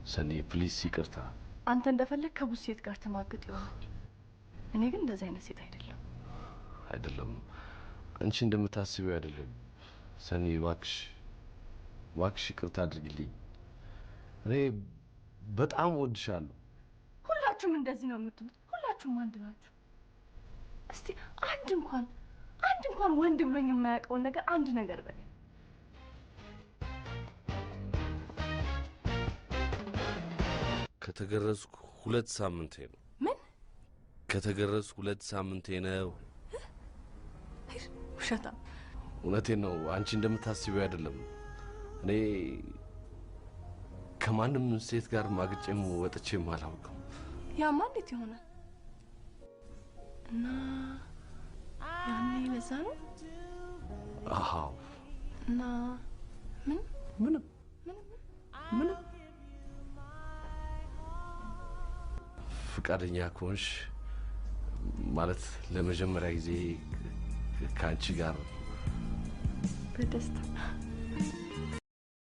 ሰኒ please ይቅርታ። አንተ እንደፈለግ ከብዙ ሴት ጋር ተማግጥ ይሆናል። እኔ ግን እንደዚህ አይነት ሴት አይደለም። አይደለም፣ አንቺ እንደምታስቢው አይደለም። ሰኒ እባክሽ፣ እባክሽ ይቅርታ አድርጊልኝ። እኔ በጣም እወድሻለሁ። ሁላችሁም እንደዚህ ነው የምትሉት። ሁላችሁም አንድ ናችሁ። እስቲ አንድ እንኳን አንድ እንኳን ወንድ ብሎኝ የማያውቀውን ነገር አንድ ነገር በል። ከተገረዝኩ 2 ሳምንቴ ነው። ምን? ከተገረዝኩ 2 ሳምንቴ ነው። ውሸታም። እውነቴን ነው። አንቺ እንደምታስቢው አይደለም። እኔ ከማንም ሴት ጋር ማግጬም ወጥቼም አላውቅም። ያማ እንዴት ይሆናል? እና ያኔ ለዛ ነው? አዎ። እና ምን? ምንም። ምንም። ፍቃደኛ ከሆንሽ ማለት ለመጀመሪያ ጊዜ ከአንቺ ጋር በደስታ።